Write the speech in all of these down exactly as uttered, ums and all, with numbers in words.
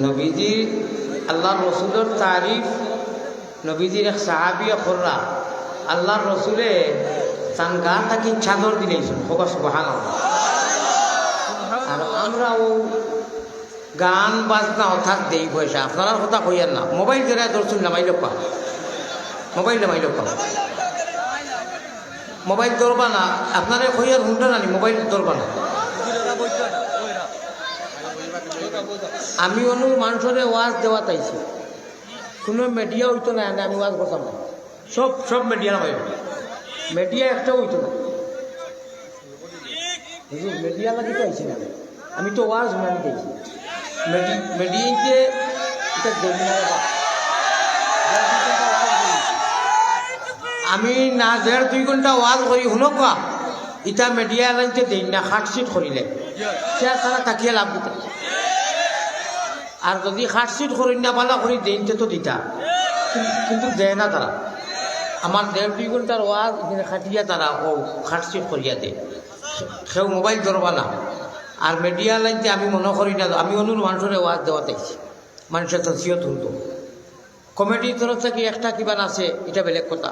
নবীজির, আল্লাহর রসুলর তারিফ, নবীজির এক সাহাবিয়ে কররা, আল্লাহর রসুলে তান গা থাকি চাদর দিলাইছইন। কওবা সুবহানাল্লাহ। আর আমরা অউ গান বাজনা অতাত দেই পয়সা, আপনারার কথা কইয়ার না, মোবাইল যেরা ধরছইন লামাইলাউক্কা, মোবাইল লামাইলাউক্কা। মোবাইল ধরবা না, আপনারে কইয়ার হুনরা নানি, মোবাইল ধরবা না। আমি অনর মানষরে ওয়াজ দেওয়াত আইছি, কুনু মিডিয়া অইতো না, আমি ওয়াজ করতাম না। সব, সব মিডিয়া লামাইবা, মিডিয়া একটাও অইতো না। হুজুর, মিডিয়া লাগি তো আইছি না, আমি তো ওয়াজ হুনানি আইছি। মিডি-, মিডিয়াইন্তে ইটা দেইন না রে বা। আমি না দেড় দুই ঘন্টা ওয়াজ করি, হুনউক্কা, ইতা মিডিয়া লাইনতে দেইন না, কাটছিট করিলে। সে আর তারা তাকিয়া লাভ দিতা। আর যদি কাটছিট করইন না, বালা করি দেইন, তে তো দিতা, কিন-, কিন্তু দেয় না তারা। আমার দেড় দুই ঘন্টার ওয়াজ ইখানে কাটিয়া তারা অউ কাটছিট করিয়া দেয়। কেউ মোবাইল ধরবা না। আর মিডিয়া লাইনতে আমি মনো করি না, আমি অনর মানষরে ওয়াজ দেওয়াত আইছি, মানষে নসিহত হুনতো। কমিটির তরফ থাকি একটা কিবা আছে, ইটা বেলেগ কথা।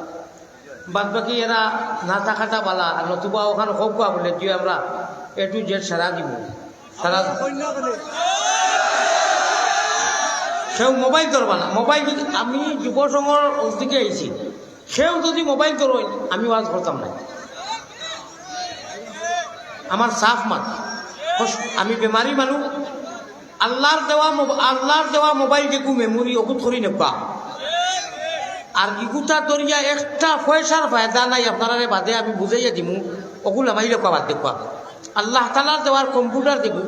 বাদ বাকি এরা না থাকাটা বালা, আর নতুবা অখান কউক্কা বুলে যে আমরা A to Z সারা দিমু, সারা। কেউ মোবাইল ধরবা না, মোবাইল যদি, আমি যুব সংঘর অদিকে আইছি, কেউ যদি মোবাইল ধরইন, আমি ওয়াজ করতাম না। আমার সাফ মাত, কস-, আমি বেমারি মানুষ, আল্লাহর দেওয়া মোব-, আল্লাহর দেওয়া মোবাইল যেগু মেমোরি অগুত করি নেবা। আর ইগুতা ধরিয়া একটা পয়সার ফায়দা নাই, আপনারারে বাদে আমি বুঝাইয়া দিমু, অগু লামাইলাউক্কা বাদ দেউক্কা। আল্লাহ তাআলার দেওয়ার কম্পিউটার যেগু,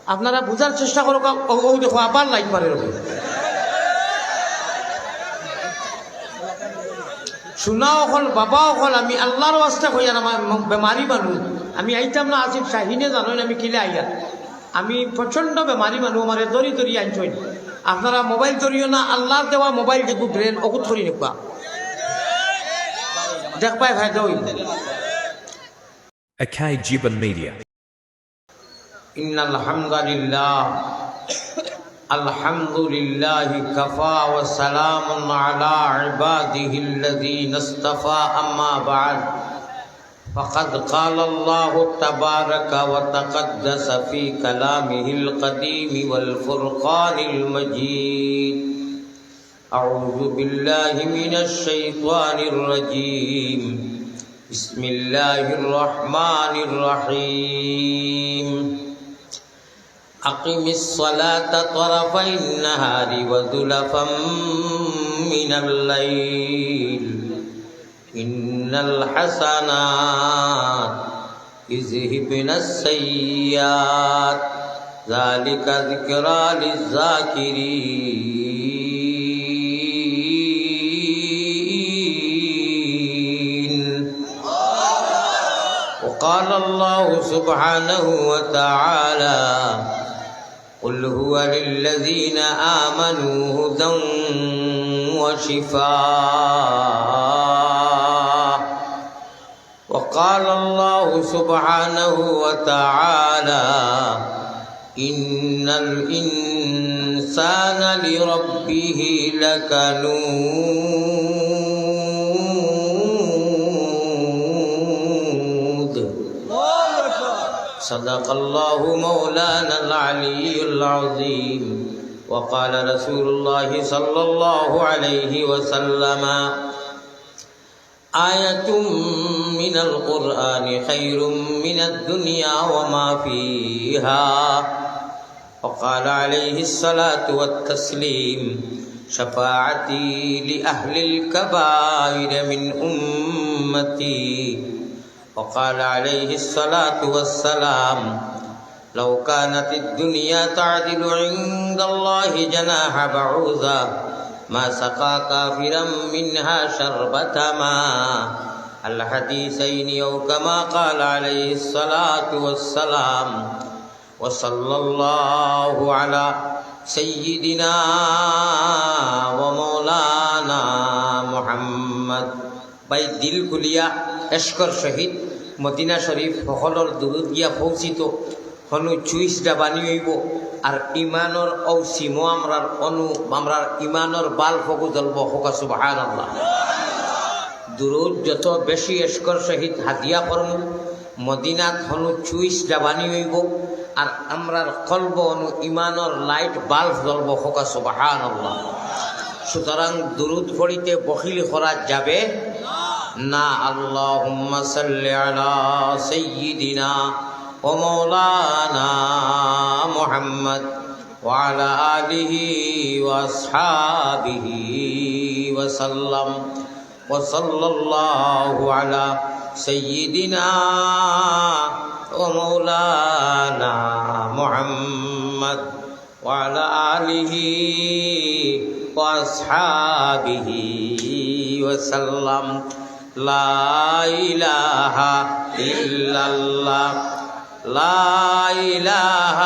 আপনারা বুঝার চেষ্টা করউক্কা, অউ, অউ দেখো আবার লাইট মারের অউ। সোনা অকল, বাবা অকল, আমি আল্লাহর ওয়াস্তে কইয়ার, আমার ম-, বেমারি মানুষ, আমি আইতাম না, আসিফ শাহিনে জানইন আমি কিলা আইয়ার। আমি প্রচণ্ড বেমারি মানুষ, আমারে ধরি ধরি আনছইন। আপনারা মোবাইল ধরিও না, আল্লাহর দেওয়া মোবাইল যেগু ব্রেন, অগুত করি নেবা। দেখবায় ফায়দা অইবো। A K Jiban Media. إن الحمد لله. الحمد لله كفى وسلام على عباده الذين اصطفى، أما بعد. فقد قال الله تبارك وتقدس في كلامه القديم والفرقان المجيد. أعوذ بالله من الشيطان الرجيم. بسم الله الرحمن الرحيم. أقم الصلاة طرفي النهار وزلفا من الليل. إن الحسنات يذهبن السيئات ذلك ذكرى للذاكرين. وقال الله سبحانه وتعالى: قل هو للذين آمنوا هدى وشفاء. وقال الله سبحانه وتعالى: إن الإنسان لربه لكنود. صدق الله مولانا العلي العظيم. وقال رسول الله صلى الله عليه وسلم: آية من القرآن خير من الدنيا وما فيها. وقال عليه الصلاة والتسليم: شفاعتي لأهل الكبائر من أمتي. وقال عليه الصلاة والسلام: لو كانت الدنيا تعدل عند الله جناح بعوضة ما سقى كافرا منها شربة ماء. الحديثين أو كما قال عليه الصلاة والسلام. وصلى الله على سيدنا ومولانا محمد. ভাই, দিল খুলিয়া এশকর সহিত মদিনা শরীফ হকলর দুরুদ গিয়া পৌঁছিত, হনু চুইস ডাবানি অইবো, আর ইমানর অউ সিমো আমরার অনু, আমরার ইমানর বাল্ব অগু জ্বলবো। কউক্কা সুবহানাল্লাহ। দুরুদ যত বেশি এশকর সহিত হাদিয়া করমু, মদিনাত হনু চুইস ডাবানি অইবো, আর আমরার কলবো হনু ইমানর লাইট বাল্ব জ্বলবো। কউক্কা সুবহানাল্লাহ। সুতরাং দুরুদ পড়িতে বখিলি করা যাবে না। আল্লাহুম্মা সাল্লি আলা সাইয়্যিদিনা ওয়া মাওলানা মুহাম্মদ ওয়া আলা আলিহি ওয়া আসহাবিহি ওয়া সাল্লাম। وصلى الله على سيدنا ومولانا محمد وعلى آله وأصحابه وسلم. لا إله إلا الله. لا إله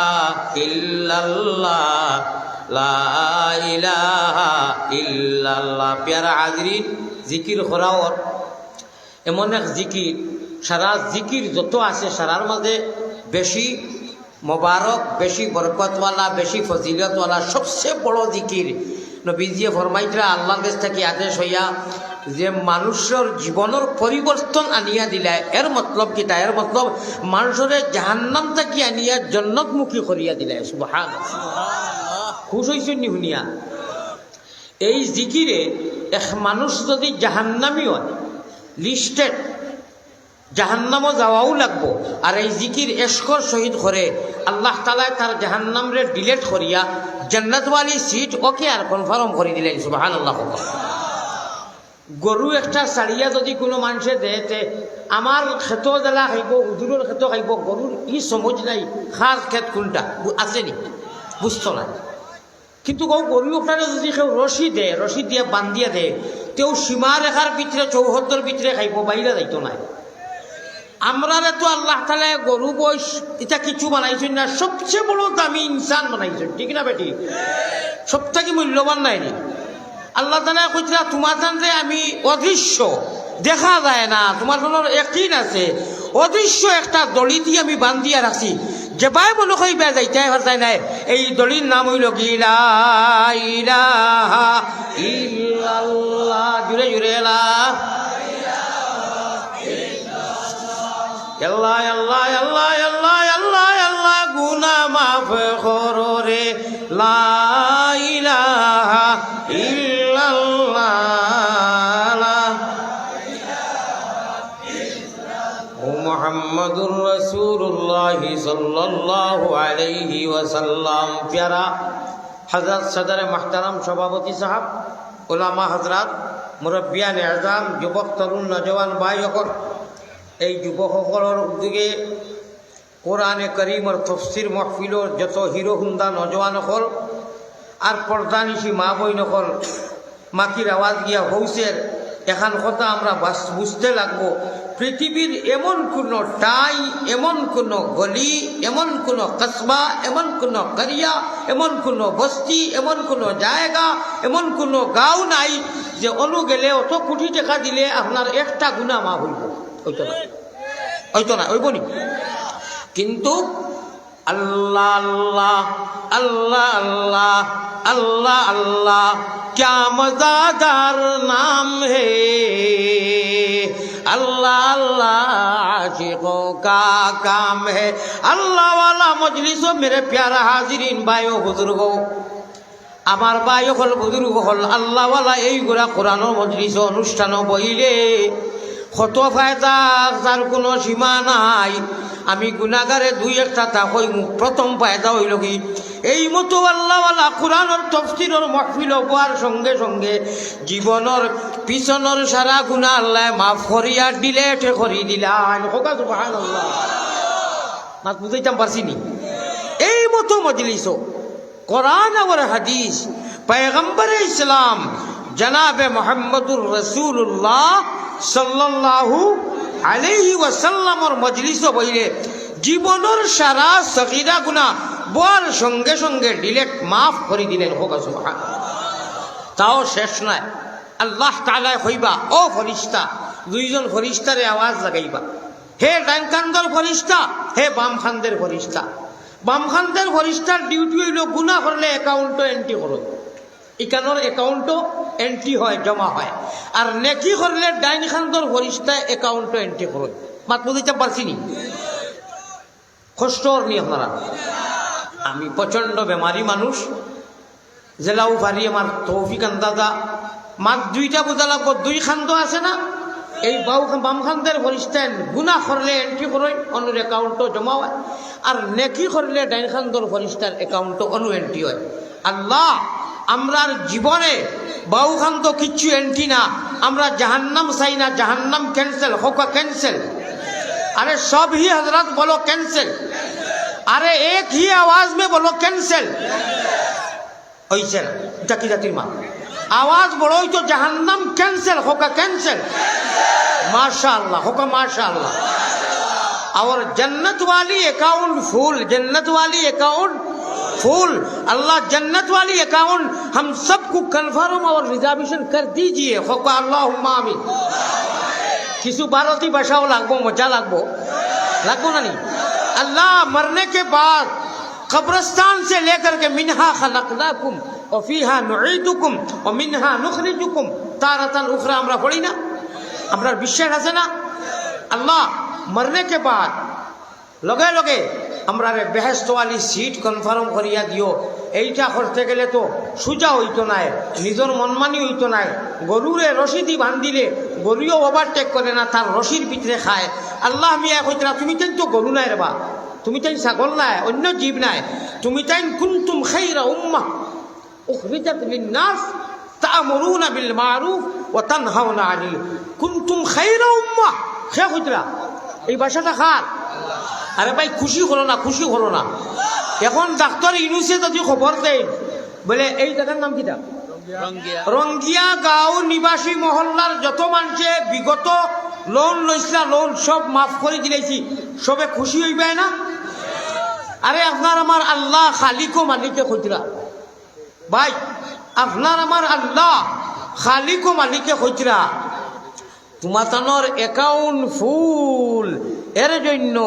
إلا الله. لا إله إلا الله. পিয়ারা হাজিরিন, জিকির করা অর এমন এক জিকির, সারা জিকির যত আছে, সারার মাঝে বেশি মোবারক, বেশি বরকতওয়ালা, বেশি ফজিলতওয়ালা, সবচেয়ে বড় জিকির। নবীজিয়ে ফরমাইতরা, আল্লাহর গেছ থাকি আদেশ অইয়া, যে মানুষর জীবনর পরিবর্তন আনিয়া দিলায়, এর মতলব কিতা? এর মতলব মানুষরে জাহান্নাম থাকি আনিয়া জন্নতমুখী করিয়া দিলায়। সুবহানাল্লাহ। খুশ অইছইন নি হুনিয়া? এই জিকিরে এক মানুষ যদি জাহান্নামী অয়, লিস্টেড, জাহান্নামো যাওয়াউ লাগবো, আর এই জিকির এশকর সহিত করে, আল্লাহ তাআলায় তার জাহান্নামরে ডিলিট করিয়া জান্নাতওয়ালি সিট ওকে আর কনফার্ম করি দিলাইন। সুবহানাল্লাহ। গরু একটা ছাড়িয়া যদি কুনু মানষে দেয়, তে আমার খেতো যেলা খাইবো, হুজুরর খেতো খাইবো, গরুর ই সমজ নাই, কার খেত কুনটা, বু-, আছে নি? বুঝতো নায়। কিন্তু অউ গরু ওখানে যদি কেউ রশি দেয়, রশি দিয়া বান্ধিয়া দেয়, তেউ সীমারেখার ভিতরে, চৌহদ্দর ভিতরে খাইবো, বাইরে যাইতো নায়। আমরারে তো আল্লাহ তাআলায় গরু বইস ইতা কিছু বানাইছইন না, সবচেয়ে বড় দামি ইনসান বানাইছইন, ঠিক না বেঠিক? সব থাকি মূল্যবান নায় নি? আল্লাহ তাআলায় কইতরা, "তুমাতানরে আমি অদৃশ্য, দেখা যায় না, তুমাতানর একিন আছে, অদৃশ্য একটা দড়িদি আমি বান্ধিয়া রাখছি, যেবায় মনো কয় ইবায় যাইতায় পারতায় নায়।" এই দড়ির নাম অইলো কি? লা ইলাহা ইল্লাল্লাহ। জুরে জুরে লা আল্লাহ, আল্লাহ, আল্লাহ, গুনা মাফ করো রে। লা ইলাহা ইল্লাল্লাহ। ও মুহাম্মাদুর রাসূলুল্লাহ সাল্লাল্লাহু আলাইহি ওয়াসাল্লাম। পিয়ারা হযরত সদরে মুহতারাম সভাপতি সাহেব, উলামা হযরত, মুরব্বিয়ানে আজম, যুবক, তরুণ, নওজোয়ান ভাই অকল, এই যুবক অকলর উদ্যোগে কোরআনে করিমর তফসির মাহফিলর যত হিরো হুন্দা নওজোয়ান অকল আর পর্দানিশি মা বইন অকল, মাকির আওয়াজ গিয়া হৌসের, এখান কথা আমরা বাস-, বুঝতে লাগবো। পৃথিবীর এমন কোনো ঠাই, এমন কোনো গলি, এমন কোনো কসবা, এমন কোনো করিয়া, এমন কোনো বস্তি, এমন কোনো জায়গা, এমন কোনো গাঁও নাই যে অনু গেলে অত কোটি টাকা দিলে আপনার একটা গুনা মাফ অইবো। অইতো নায়, অইতো নায়, অইবো নি? কিন্তু আল্লাহ, আল্লাহ, আল্লাহ, আল্লাহ, আল্লাহ, আল্লাহ, ক্যা মজাদার নাম হে। আল্লাহ, আল্লাহ, আশিকো কা কাম হে। আল্লাহওয়ালা মজলিসো মেরে পিয়ারা হাজিরিন, ভাইও বুজুর্গো, আমার ভাই অকল, বুজুর্গ অকল, আল্লাহওয়ালা এইগুলা কোরআনর মজলিসো, অনুষ্ঠানো বইলে কত ফায়দা, যার কোনো সীমা নাই। আমি গুনাগারে দুই একটা তা কইমু। প্রথম ফায়দা অইলো কি, এই মতো আল্লাহওয়ালা কোরআনর তফসিরর মাহফিলো বওয়ার সঙ্গে সঙ্গে জীবনর পিছনর সারা গুনা আল্লায় মাফ করিয়া ডিলিট করি দিলাইন। কউক্কা সুবহানাল্লাহ। মাত বুঝাইতাম পারছি নি? এই মতো মজলিসো কোরআন আর হাদিস, পয়গম্বরে ইসলাম জনাবে মুহাম্মদুর রাসূলুল্লাহ সাল্লাল্লাহু আলাইহি ওয়াসাল্লামর মজলিসো বইলে জীবনর সারা সগীরা গুনা বওয়ার সঙ্গে সঙ্গে ডিলিট, মাফ করি দিলাইন। কউক্কা সুবহান। তাও শেষ নায়, আল্লাহ তাআলায় কইবা, "ও ফরিস্তা", দুইজন ফরিস্তারে আওয়াজ লাগাইবা, "হে ডাইন কান্দর ফরিস্তা, হে বাম কান্দর ফরিস্তা।" বাম খান্দের ফিরিস্তার ডিউটি অইলো গুনা করলে অ্যাকাউন্টো এন্ট্রি করো, ইকানোর অ্যাকাউন্টো এন্ট্রি হয়, জমা হয়। আর নেকি করলে ডাইন খান্দর ফিরিস্তায় অ্যাকাউন্টো এন্ট্রি করো। মাত বুঝাইতাম পারছি নি? কষ্ট অর নি আপনারা? আমি প্রচণ্ড বেমারি মানুষ, যেলাউ পারি আমার তৌফিক আন্দাজা। মাত দুইটা বুঝা লাগবো, দুই খান্দ আছে না? এই বাউ-, বাম খান্দের ফিরিস্তায় গুনা করলে এন্ট্রি করইন, অনুর অ্যাকাউন্টো জমা হয়, আর নেকি করলে ডাইন খান্দর ফিরিস্তার অ্যাকাউন্টো অনু এন্ট্রি হয়। আল্লাহ, আমরার জীবনে বাউ খান্দ কিচ্ছু এন্ট্রি না, আমরা জাহান্নাম চাই না, জাহান্নাম ক্যান্সেল, কউক্কা ক্যান্সেল। আরে সব হি হজরত বলো ক্যান্সেল, আরে এক হি আওয়াজ মে বলো ক্যান্সেল। অইছে না? ইটা কি জাতির মাত? আওয়াজ বড় অইতো, জাহান্নাম ক্যান্সেল, কউক্কা ক্যান্সেল। মাশাআল্লাহ, কউক্কা মাশাআল্লাহ। Our जन्नत वाली अकाउंट फुल, जन्नत वाली अकाउंट फुल। अल्लाह, जन्नत वाली अकाउंट हम सबको कन्फर्म और रिजर्वेशन कर दीजिए। कउক্কা আল্লাহুম্মা আমিন। কিছু ভারতী ভাষাও লাগবো, মজা লাগবো, লাগবো না নি? अल्लाह, मरने के बाद कब्रिस्तान से लेकर के मिन्हा खलकनाकुम व फीहा नुईदुकुम व मिन्हा नुखरिजुकुम तारतन उखरा। আমরা পড়ি না? আমরার বিশ্বাস আছে না? আল্লাহ, মরনে কে বাদ লগে লগে আমরারে বেহেস্তওয়ালি সিট কনফার্ম করিয়া দিও। এইটা করতে গেলে তো সুজা অইতো নায়, নিজর মনমানি অইতো নায়। গরুরে রশি দি বান্ধিলে গরুও ওভারটেক করে না, তার রশির ভিতরে খায়। আল্লাহ মিয়া কইতরা, "তুমি তাইন তো গরু নায় রে বা, তুমি তাইন ছাগল নায়, অন্য জীব নায়, তুমি তাইন কুনতুম খাইরা উম্মাহ উখরিজাত লিন্নাস তা'মুরুনা বিল মা'রুফ ওয়া তানহাউনা আনিল।" কুনতুম খাইরা উম্মাহ। কে কইতরা? এই ভাষাটা কার? আরে ভাই, খুশি করো না, খুশি করো না। এখন ডাক্তার ইউনূসে যদি খবর দেয়, বলে, এই জাগার নাম কিতা? রঙ্গিয়া। রঙ্গিয়া গাঁও নিবাসী মহল্লার যত মানষে বিগত লোন লইছলা, লোন সব মাফ করি দিলাইছি, সবে খুশি অইবায় না? আরে, আপনার আমার আল্লাহ খালিক ও মালিকে কইতরা। ভাই, আপনার আমার আল্লাহ খালিক ও মালিকে কইতরা, তুমাতানর অ্যাকাউন্ট ফুল, এর জন্য,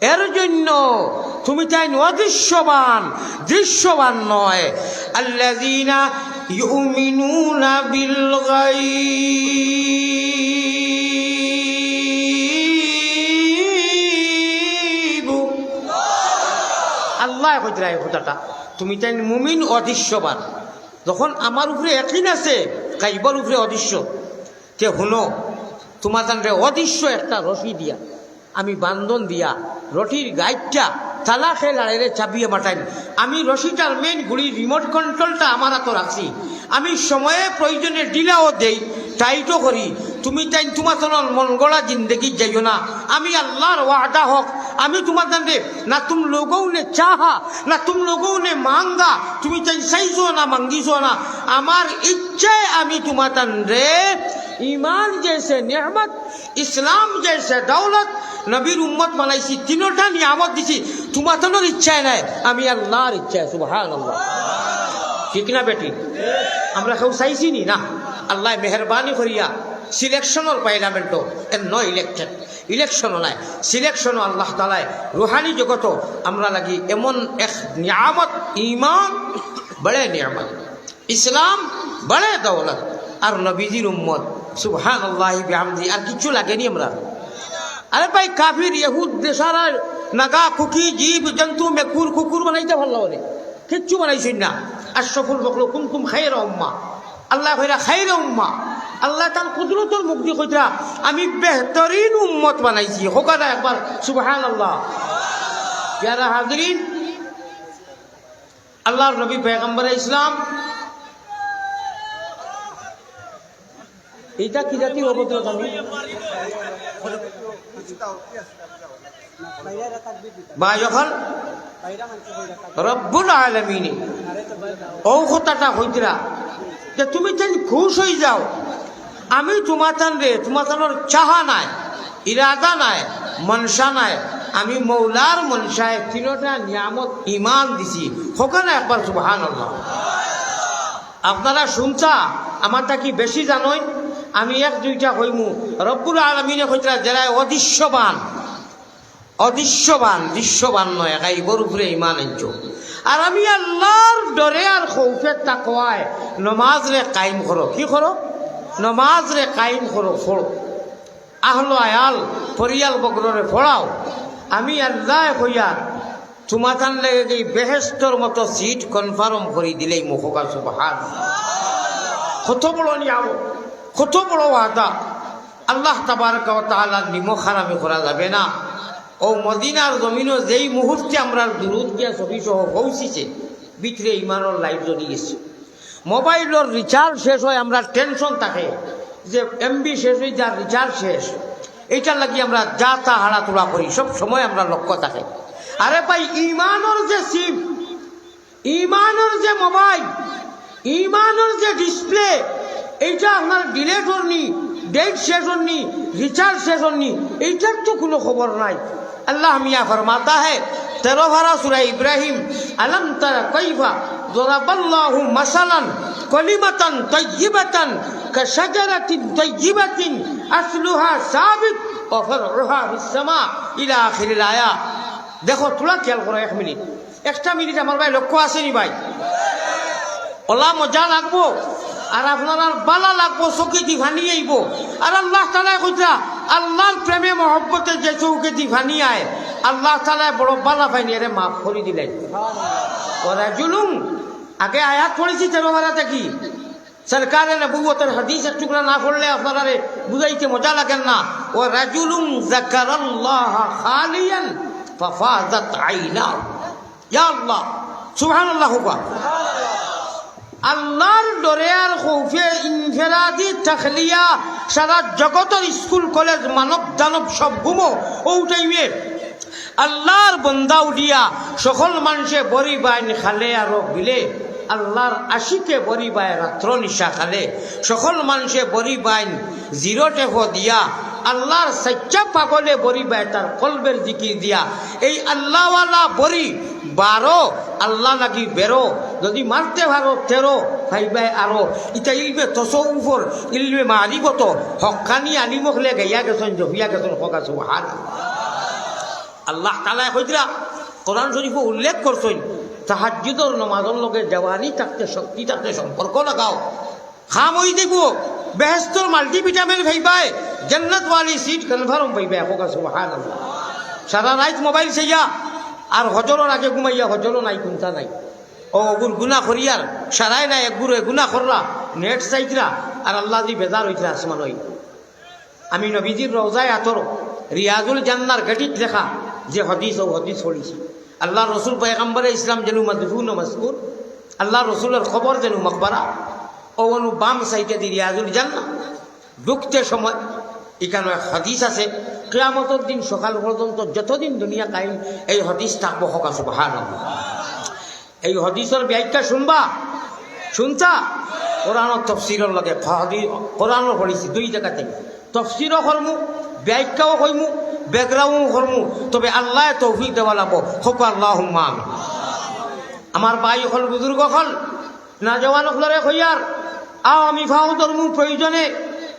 এর জন্য তুমি তাইন অদৃশ্যবান, দৃশ্যবান নয়। আল্লাযীনা ইউমিনুনা বিল গায়ব। আল্লায় কইতরা এই কথাটা, তুমি তাইন মুমিন অদৃশ্যবান। যখন আমার উপরে একিন আছে, গাইবর উপরে অদৃশ্য। তে হুনো, তুমাতানরে অদৃশ্য একটা রশি দিয়া, আমি বান্ধন দিয়া, রশির গাইটটা তালা খে লাড়াইলে চাবিয়ে মাটাইন। আমি রশিটার মেইন গুড়ি রিমোট কন্ট্রোলটা আমার আতো রাখছি। আমি সময়ে প্রয়োজনে ঢিলাও দেই, টাইটও করি। তুমি তাইন তুমাতানর মনগড়া জিন্দেগিত যাইও না। আমি আল্লার ওয়াদা হক, আমি তুমাতানরে, না তুম লোগোঁ নে চাহা, না তুম লোগোঁ নে মাঙ্গা, তুমি তাইন চাইছো না, মাঙ্গিছো না। আমার ইচ্ছায় আমি তুমাতানরে ইমান জেসে নেয়ামত, ইসলাম জেসে দৌলত, নবীর উম্মত বানাইছি, তিনোটা নিয়ামত দিছি, তুমাতানর ইচ্ছায় নায়, আমি আল্লার ইচ্ছায়। সুবহানাল্লাহ। ঠিক না বেটি? আমরা কেউ চাইছি নি? না। আল্লায় মেহেরবানি করিয়া সিলেকশনর পার্লামেন্টো এর নয় ইলেকটেড, ইলেকশনও নায়, সিলেকশনও আল্লাহ তাআলায় রুহানি জগতো আমরা লাগি এমন এক নিয়ামত, ইমান বড়ে নিয়ামত, ইসলাম বড়ে দৌলত, আর নবীজির উম্মত। সুবহানাল্লাহি বিহামদি। আর কিচ্ছু লাগেনি আমরা। আরে ভাই, কাফির, ইহুদ, নাসারা, নাগা, কুকি, জীব, জন্তু, মেকুর, কুকুর বানাইতা পারলা অনে? কিচ্ছু বানাইছইন না। আশরাফুল মখলুক, কুনতুম খাইরা উম্মাহ। আল্লায় কইরা খাইরা উম্মাহ। আল্লায় তান কুদরতর মুখ দি কইতরা, আমি বেহতরিন উম্মত বানাইছি। কউক্কা না একবার সুবহানাল্লাহ। প্যারা হাজিরিন, আল্লার নবী পয়গম্বরে ইসলাম, ইটা কি জাতির অভদ্রতা? বা যখন রব্বুল আলামিনে অউ কথাটা কইতরা যে তুমি তাইন খুশ অইযাও, আমি তুমাতানরে, তুমাতানর চাহা নায়, ইরাদা নায়, মনশা নায়, আমি মৌলার মনশায় তিনোটা নিয়ামত ইমান দিছি। কউক্কা না একবার সুবহানাল্লাহ। আপনারা শুনতা, আমার থাকি বেশি জানইন, আমি এক দুইটা কইমু। রব্বুল আলামিনে কইতরা, যেরায় অদৃশ্যবান, অদৃশ্যবান, দৃশ্যবান নয়, গাইবর উপরে ঈমান আনছো। আর আমি আল্লাহর ডরে আর খৌফে তাকওয়ায় নমাজরে কায়েম করো। কি করো? নমাজরে কায়েম করো, পড়ো। আহলো আয়াল, পরিয়াল বগররে পড়াও। আমি আল্লায় কইয়ার তুমাতান লাগি বেহেস্তর মতো সিট কনফার্ম করি দিলাইমু। কউক্কা সুবহান। কত বড় নিয়ামত, কত বড় ওয়াদা। আল্লাহ তাবারাকা ওয়া তাআলার নিমক হারামি করা যাবে না। অউ মদিনার জমিনো যেই মুহূর্তে আমরার দুরুদ গিয়া ছবি সহ পৌঁছিছে, ভিতরে ঈমানর লাইট জ্বলি গেছে। মোবাইলর রিচার্জ শেষ অয়, আমরার টেনশন থাকে যে এমবি শেষ অই যার, রিচার্জ শেষ, এইটার লাগি আমরা যা তা হাড়াতুড়া করি, সব সময় আমরার লক্ষ্য থাকে। আরে ভাই, ঈমানর যে সিম, ঈমানর যে মোবাইল, ঈমানর যে ডিসপ্লে, এইটা আপনার ডিলেট অরনি, ডেট শেষ অরনি, রিচার্জ শেষ অরনি, এইটার তো কুনু খবর নাই। আল্লাহ মিয়া ফরমাতা হ্যায়, তেরো পারা সূরা ইব্রাহিম, আলম তারা কাইফা দরাবাল্লাহু মাসালান কালিমাতান তাইয়িবাতান কাশাজারাতিন তাইয়িবাতিন আসলুহা সাবিত ওয়া ফারউহা ফিস সামা, ইলা আখিরিল আয়া। দেখো, থুড়া খেয়াল করো এক মিনিট। একটা মিনিট আমার ভাই লক্ষ্য আছে নি ভাই? অলা মজা লাগবো, আর আপনারার বালা লাগবো, চউখেদি পানি আইবো। আর আল্লাহ তাআলায় কইতরা, আল্লাহর প্রেমে মহব্বতে যে চউখেদি পানি আয়, আল্লাহ তাআলায় বড় বালা পাইন, এরে মাফ করি দিলাইন। ওয়া রাজুলুন, আগে আয়াত পড়ছি তেরো পারা থাকি, সরকারে নবুয়তর হাদিসর টুকরা না পড়লে আপনারারে বুঝাইতে মজা লাগের না। ওয়া রাজুলুন যাকারাল্লাহা খালিয়ান ফাফাদাত আইনাহু। ইয়া আল্লাহ, সুবহানাল্লাহ কউক্কা। আল্লাহর ডরে আর খৌফে ইনফেরাদি তাখলিয়া, সারা জগতর স্কুল কলেজ মানব দানব সব ঘুমো। অউ টাইমে আল্লাহর বন্দা উঠিয়া সকল মানষে বড়ি বাইন খালে আরো বিলে, আল্লাহর আশিকে বড়ি বায় রাত্র নিশা খালে, সকল মানষে বড়ি বাইন জিরো টেফো দিয়া, আল্লাহর সাচ্চা পাগলে বড়ি বায় তার কলবের জিকির দিয়া। এই আল্লাহওয়ালা বড়ি বারো, আল্লাহ লাগি বেরো, যদি মারতে পারো তেরো, পাইবায় আরো। ইটা ইলমে তসৌফর, ইলমে মারিফত, হক্কানি আলিম অকলে গাইয়া গেছইন, জপিয়া গেছইন, কউক্কা সুবহান। আল্লাহ তাআলায় কইতরা, কোরআন শরীফো উল্লেখ করছইন, তাহাজ্জুদর নমাজর লগে জওয়ানি থাকতে, শক্তি থাকতে সম্পর্ক লাগাও। কাম অই যাইবো, বেহেস্তর মাল্টিভিটামিন পাইবায়, জান্নাতওয়ালি সিট কনফার্ম পাইবায়, কউক্কা সুবহানাল্লাহ। সারা রাইত মোবাইল চাইয়া, আর হজরর আগে ঘুমাইয়া, হজরও নাই, কুন্তা নাই। অউ অগুর গুনা করিয়ার, সারায় না এক গুরে গুনা কররা, নেট চাইতরা, আর আল্লাহ দি বেজার অইতরা আসমান অই। আমি নবীজির রওজায় আতর, রিয়াজুল জান্নার গেটিত লেখা যে হাদিস, অউ হাদিস পড়ছি। আল্লাহর রসুল পয়গম্বরে ইসলাম যেনু মদফুন ও মজকুর, আল্লাহর রসুলর কবর যেনু মকবরা, অউ অনো বাম সাইডেদি রিয়াজুল জান্নাহ। ঢুকতে সময় ইখানো এক হাদিস আছে, কিয়ামতর দিন সকাল পর্যন্ত যতদিন দুনিয়া কায়েম, এই হাদিস থাকবো, কউক্কা সুবহানাল্লাহ। এই হাদিসর ব্যাখ্যা শুনবা? শুনতা? কোরআনর তফসিরর লগে হাদি-, কোরআনও পড়ছি দুই জাগাত। তফসিরও করমু, ব্যাখ্যাও কইমু, ব্যাকগ্রাউন্ডও করমু, তবে আল্লায় তৌফিক দেওয়া লাগবো। কউক্কা আল্লাহুম্মা আমিন। আমার ভাই অকল, বুজুর্গ অকল, নওজোয়ান অকলরে কইয়ার, আও আমি পাও ধরমু প্রয়োজনে,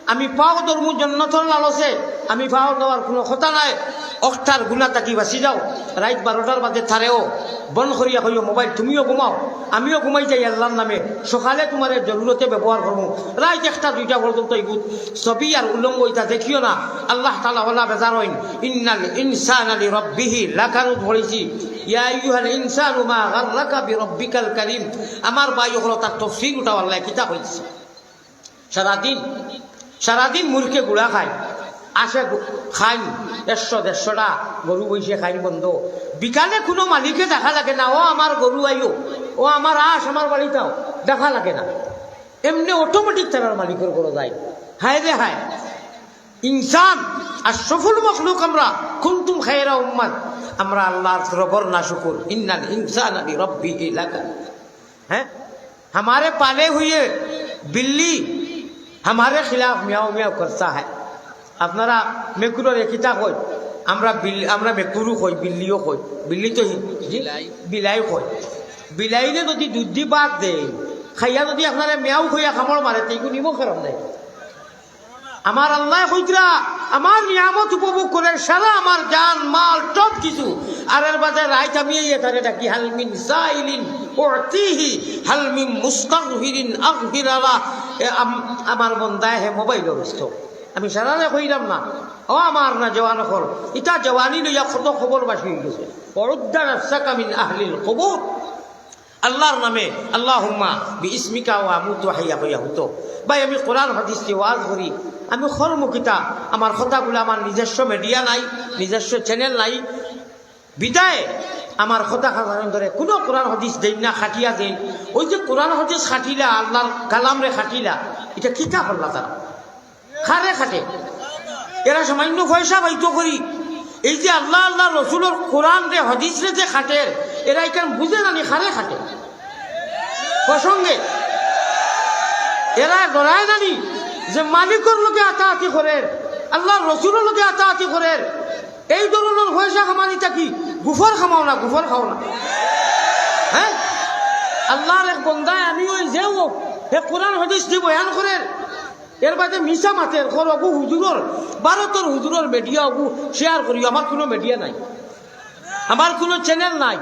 আমি পাও ধরমু জন্নতর লালসে, আমি পাও দেওয়ার কুনু কথা নাই। অখটার গুনা থাকি বাঁচি যাও। রাইত বারোটার বাদে তারেও বন্ধ করিয়া কইও মোবাইল, তুমিও ঘুমাও, আমিও ঘুমাই যাই আল্লাহর নামে। সকালে তুমারে জরুরতে ব্যবহার করমু। রাইত একটা দুইটা পর্যন্ত ইগুত ছবি আর উলঙ্গ ইতা দেখিও না। আল্লাহ তাআলা অলা বেজার অইন। ইন্নাল ইনসানা লিরাব্বিহি লাকানুদ পড়ছি। ইয়া আইয়ুহাল ইনসানু মা গাররাকা বিরাব্বিকাল কারীম। আমার ভাই অকল, তার তফসির উঠাও, আল্লায় কিতা কইছে। সারাদিন, সারাদিন মুরগে গুড়া খাইন, আশে গু-, খাইন একশো দেড়শোটা গরু বইছে খাইন বন্ধ। বিকালে কুনু মালিকে দেখা লাগে না, ও আমার গরু আইও, ও আমার আশ, আমার বাড়িত আও, দেখা লাগে না। এমনে অটোমেটিক তারার মালিকর ঘরো যায়। হায় রে হায়। ইনসান, আশরাফুল মখলুক আমরা, কুনতুম খায়রা উম্মত, আমরা আল্লাহর রবর নাশুকুর। ইন্নাল ইনসানা লিরাব্বিহি লাকানুদ। হ্যাঁ, হামারে পালে হুয়ে বিল্লি হামারে খিলাফ মিয়াও মিয়াও করতা হ্যায়। আপনারা মেকুররে কিতা কই? আমরা বিল-, আমরা মেকুরও কই, বিল্লিও কই। বিল্লি তো হি-, জি? বিলাই। বিলাই কই। বিলাইরে যদি দুধ দি ভাত দেয়, খাইয়া যদি আপনারে মিয়াও কইয়া কামড় মারে, তে ইগু নিমক হারাম দেয়। আমার আল্লায় কইতরা, আমার নিয়ামত উপভোগ করের সারা আমার জান, মাল, সব কিছু। আর এর বাদে রাইত আমি এই এটারে ডাকি, "হাল মিন সাইলিন উতিহি, হাল মিন মুস্তাগফিরিন আগফিরালা।" এ আম-, আমার বন্দায় হে মোবাইলো ব্যস্ত। আমি সারারে কইরাম না, ও আমার না জওয়ান অকল, ইতা জওয়ানি লইয়া কত কবরবাসী অইগেছে। ওয়া উদ্দা নাফসাকা মিন আহলিল কুবুর। আল্লাহর নামে, "আল্লাহুম্মা বিইসমিকা ওয়া আমুতু ওয়া আহইয়া" কইয়া হুতো। ভাই, আমি কোরআন হাদিস দি ওয়াজ করি, আমি করমু কিতা? আমার কথাগুলা, আমার নিজস্ব মিডিয়া নাই, নিজস্ব চ্যানেল নাই, বিদায় আমার কথা খাজান ধরে কোনো কোরআন হাদিস দেই না, খাটিয়া দেই। ওই যে কোরআন হাদিস খাটিলা, আল্লাহর কালামরে খাটিলা, ইটা কিতা করলা তারা? খারে খাটে। এরা সামান্য পয়সা পাইতো করি। এই যে আল্লাহ, আল্লাহ রসুলর কোরআনরে, হাদিসরে যে খাটের, এরা ইখান বুঝে নানি খারে খাটে। প্রসঙ্গে এরা ডরায় নানি যে মালিকর লগে আতাআতি করের, আল্লাহর রসুলর লগে আতাআতি করের। এই ধরনর পয়সা কামানি থাকি গুফর কামাও না, গুফর খাও না। হ্যাঁ, আল্লাহর এক বন্দায় আমি ওই যে ও, হে কোরআন হাদিস দি বয়ান করের, এর বাদে মিছা মাতের, কর অগু হুজুরর, ভারতর হুজুরর মিডিয়া অগু শেয়ার করিও, আমার কোনো মিডিয়া নাই, আমার কোনো চ্যানেল নাই,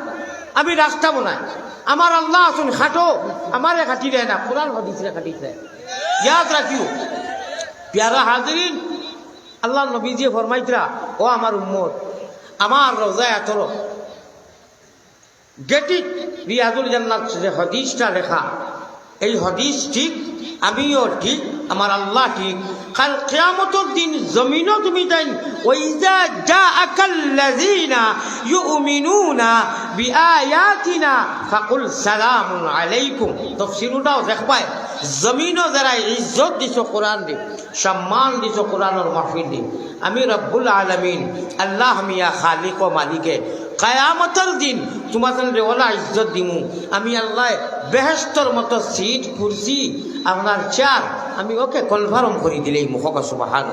আমি রাস্তা বানাই, আমার আল্লাহ আছইন, খাটো, আমারে খাটি দেয় না, কোরআন হাদিসরে খাটি দেয়। ইয়াদ রাখিও, পিয়ারা হাজিরিন, আল্লাহর নবীজিয়ে ফরমাইতরা, "ও আমার উম্মত, আমার রওজায় আতর গেটিত রিয়াজুল জান্নাত যে হাদিসটা লেখা, এই হাদিস ঠিক, আমিও ঠিক, আমার আল্লাহ ঠিক।" কাল কিয়ামতর দিন জমিনো তুমি তাইন, "ওয়াইজা জাআকাল্লাযীনা ইউমিনুনা বিআয়াতিনা ফাকুল সালামুন আলাইকুম।" তফসিরটাও দেখবায়, জমিনো যারা ইজ্জত দিছো কোরআনরে, সম্মান দিছো কোরআনর মাহফিলরে, আমি রব্বুল আলামিন, আল্লাহ মিয়া খালিক ও মালিকে, কিয়ামতর দিন তোমার রে ওলা ইজ্জত দিমু। আমি আল্লাহ বেহেশতর মতো সিট, কুরসি, আপনার চেয়ার, আমি ওকে কনফার্ম করি দিলেই মুখকা সুবহান।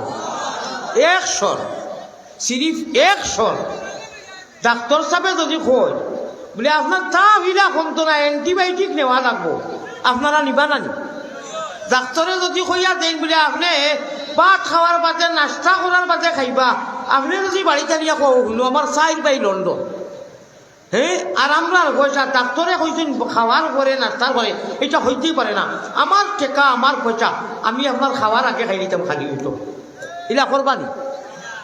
এক সর, সিরিফ এক সর। ডাক্তর সাবে যদি কয়, বুলে, "আপনার তা ভিলা কমতো না, অ্যান্টিবায়োটিক নেওয়া লাগবো", আপনারা নিবা না নি? ডাক্তরে যদি কইয়া দেইন, বুলে, "আপনে ভাত খাওয়ার বাদে, নাস্তা করার বাদে খাইবা", আপনে যদি বাড়িত আনিয়া কও, "হুনো, আমার সাইড বাই লন্ডন", হ্যাঁ, আর আমরার পয়সা ডাক্তরে কইছইন খাওয়ার পরে, নাস্তার পরে, এটা হইতেই পারে না। আমার টেকা, আমার পয়সা, আমি আপনার খাওয়ার আগে খাই নিতাম, খালি হইতো। ইলা করবা নি?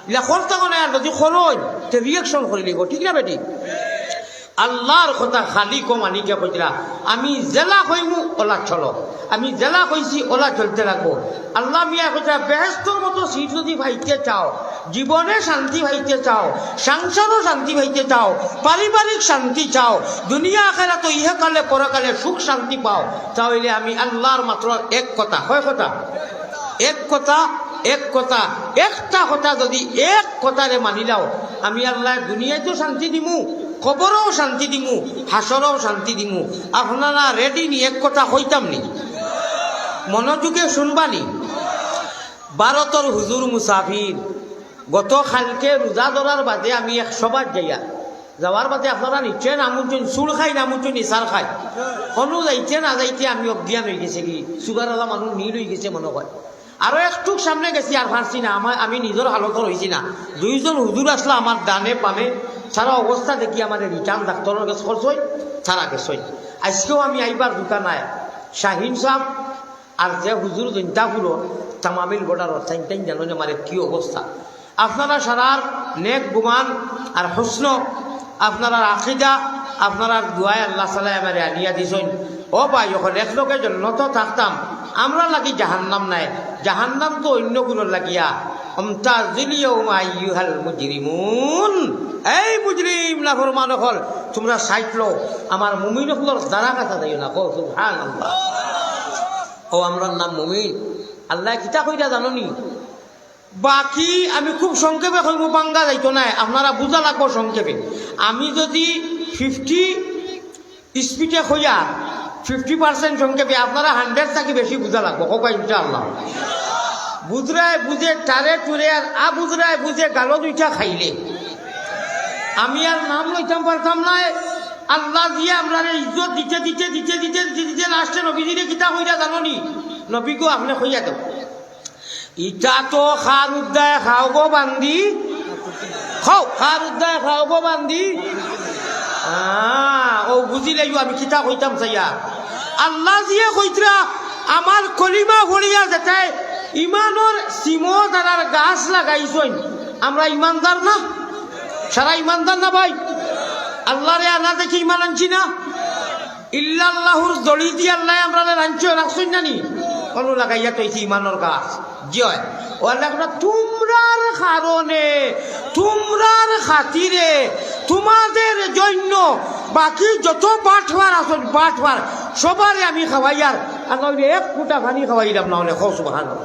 ইলা করতা না, আর যদি করইন, তে রিয়াকশন করি লইব, ঠিক না বেটি? আল্লাহর কথা খালি কমানিকে কইতরা, আমি যেলা কইমু ওলা চলো, আমি যেলা কইছি ওলা চলতে লাগবো। আল্লাহ মিয়া কইতরা, বেহেশতর মতো সিট যদি পাইতে চাও, জীবনে শান্তি পাইতে চাও, সংসারও শান্তি পাইতে চাও, পারিবারিক শান্তি চাও, দুনিয়া আখেরাত ইহকালে পরকালে সুখ শান্তি পাও, তাহলে আমি আল্লাহর মাত্র এক কথা, কয় কথা? এক কথা, এক কথা, একটা কথা যদি এক কথারে মানিলাও, আমি আল্লাহ দুনিয়াতেও শান্তি দিমু, কবরেও শান্তি দিমু, হাশরেও শান্তি দিমু। আপনারা রেডি নি? এক কথা কইতাম নি? মনোযোগে শুনবা নি? ভারতর হুজুর মুসাফির, গত কালকে রোজা ধরার বাদে আমি এক সভাত যাইয়া, যাওয়ার বাদে আপনারা নিশ্চয় নাম হুনছইন, চুল খাই নাম হুনছইন, ইসার খাই। কোনো যাইতে না যাইতে আমি অজ্ঞান হয়ে গেছে কি, সুগার আলা মানুষ নীল হয়ে গেছে মনে হয়। আরো একটুক সামনে গেছি, আর পারছি না, আমার, আমি নিজর হালতর হইছি না। দুইজন হুজুর আসলা আমার ডানে বামে, তারা অবস্থা দেখি আমারে রিটার্ন ডাক্তরর গেছে করছইন, তারা গেছইন। আজকেও আমি আইবার দোকান আয়, শাহিন সাহেব আর যে হুজুর জৈন্তাপুরর তামামিল বর্ডারর, তাইন তাইন জানইন আমারে কি অবস্থা। আপনারা সারার নেক গুমান আর হুসন, আপনারার আকিদা, আপনারার দোয়ায় আল্লাহ তাআলায় আমারে আনিয়া দিছইন। ও ভাই, অখন এক লগে জন্নতো থাকতাম, আমরার লাগি জাহান্নাম নাই, জাহান্নাম তো অইন্য গুনর লাগিয়া। ওয়ামতাজুল ইয়াউমা আইয়ুহাল মুজরিমুন, এই মুজরিম নাফরমান অকল, তুমরা সাইড লও, আমার মুমিন অকলর দ্বারা কাছা যাইও না। কও সুবহানাল্লাহ। ও, আমরার নাম মুমিন। আল্লায় কিতা কইরা জানো নি? বাকি আমি খুব সংক্ষেপে কইমু, বাঙ্গা যাইতো নায়, আপনারা বুঝা লাগবো সংক্ষেপে। আমি যদি ফিফটি স্পিডে কইয়া ফিফটি পার্সেন্ট সংক্ষেপে, আপনারা হান্ড্রেড থাকি বেশি বুঝা লাগবো, কও ইনশাআল্লাহ। বুঝরায় বুঝে টারে টুরে, আর আবুঝরায় বুঝে গালো দুইটা খাইলে। আমি আর নাম লইতাম পারতাম নায়। আল্লাহ দিয়া আমরারে ইজ্জত দিতে দিতে দিতে দিতে দিতে দিতে লাস্টে নবীজিরে কিতা কইরা জানো নি? নবী গো, আপনে কইয়া দেও। ইটা তো খার উদ্দায় খাও গো বান্দি। খাও, খার উদ্দায় খাও গো বান্দি। আ, ও বুঝিলাইও আমি কিতা কইতাম চাইয়ার। আল্লায় যে কইতরা, আমার কলিমা পড়িয়া যেতায় ইমানর সিমো তারার গাছ লাগাইছইন। আমরা ইমানদার না? সারা ইমানদার না ভাই? আল্লারে আনা দেখি ইমান আনছি না? ইল্লাল্লাহুর দড়ি দি আল্লায় আমরারে রাখছইন না নি? অনো লাগাইয়া থইছি ইমানর গাছ। জি অয়। ও আল্লায় কইরা, তুমরার কারণে, তুমরার খাতিরে, তুমাদের জন্য বাকি যত বাটপার আছইন, বাটপার, সবারে আমি খাওয়াইয়ার। আল্লায় কইরা এক ফুটা পানি খাওয়াইলাম না অনে। কও সুবহানাল্লাহ।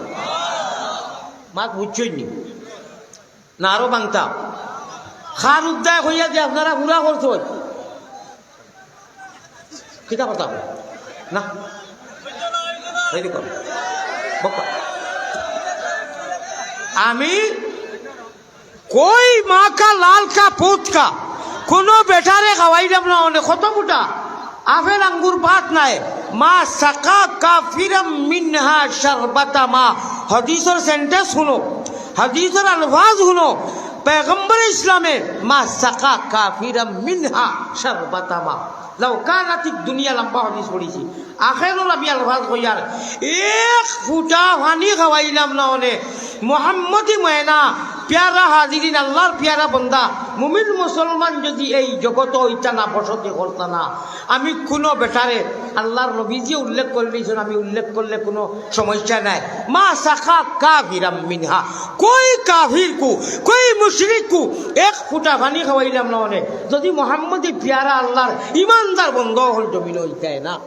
মাত বুঝছইন নি? না আরো ভাঙতাম? খার উদ্দায় কইয়া যে আপনারা পুরা করছইন। কিতা কথা? না। এই দেখো। বক্কা। আমি কই মা কা লাল কা পুত কা, কোনো বেটারে খাওয়াইলাম না অনে। কত ফুটা? আপেল আঙ্গুর বাদ নাই। মা সাকা কাফিরাম মিনহা শারবাতা মা। হাদিসর sentence হুনো, হাদিসর আলফাজ হুনো। পয়গম্বর ইসলামে মা সাকা কাফিরাম মিনহা শারবাতা মা। লাউ কানাতিদ দুনিয়া, লম্বা হাদিস পড়ছি। আখেরর আমি আলফাজ কইয়ার, এক ফুটা পানি খাওয়াইলাম না অনে। মোহাম্মদী ময়না, পিয়ারা হাজিরিন, আল্লার পিয়ারা বন্দা, মুমিন মুসলমান যদি এই জগতো অইতা না, বসতি করতা না, আমি কুনু বেটারে, আল্লার নবীজিয়ে উল্লেখ করিলিছইন, আমি উল্লেখ করলে কুনু সমস্যা নাই। মা সাকা কাফিরাম মিনহা, কই কাফির কু, কই মুশরিক কু এক ফুটা পানি খাওয়াইলাম না অনে, যদি মোহাম্মদী পিয়ারা আল্লার ইমানদার বন্দা অকল জমিনো অইতায় না।